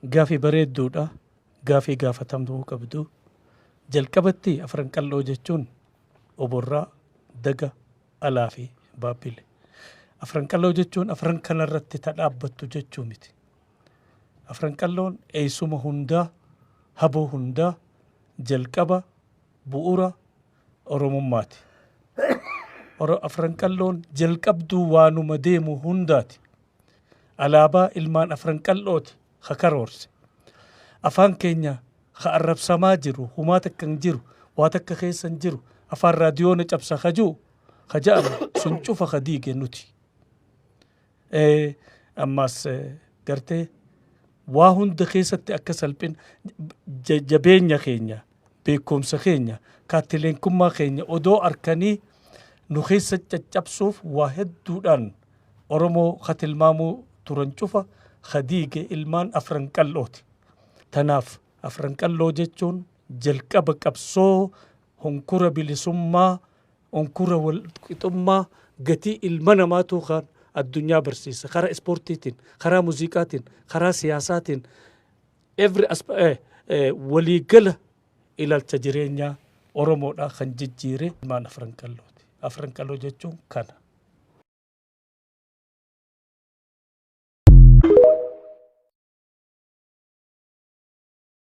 Gaafii bareedduudha. Gaafii gaafatamuu qabdu. Jalqabatti Afran Qalloo jechuun Oborraa, Daga, Alaa fi Baabbile. Afran Qalloo jechuun afran kanarratti ta dhaabbattu jechuu miti. Afran Qalloon eessuma hundaa, haboo hundaa, jalqaba bu'ura Oromummaati. Afran Qalloon jalqabduu waanuma deemu hundaati. Alaabaa ilmaan Afran Qal'ooti ha karoorse. Afaan keenya ha arrabsamaa jiru, humaa takka hin jiru, waa takka keessa hin jiru, afaan raadiyoona cabsa ka jiru, ka ja'amu sun cufa ka diige nuti. Ammas gartee waa hunda keessatti akka salphin jabeenya keenya, beekumsa keenya, kaattileenkummaa keenya odoo arkanii nu keessa caccabsuuf waa hedduudhaan Oromoo ka tilmaamuu turan cufa ka diige ilmaan Afran Qal'ooti. Tanaaf Afran Qalloo jechuun jalqaba qabsoo hunkura bilisummaa, hunkura walqixummaa, gatii ilma namaatu kan addunyaa barsiisa. Karaa ispoortiitiin, karaa muuziqaatiin, karaa siyaasaatiin, every waliigala ilaalcha jireenyaa Oromoodhaa kan jijjiire ilmaan Afran Qallooti. Afran Qalloo jechuun kana.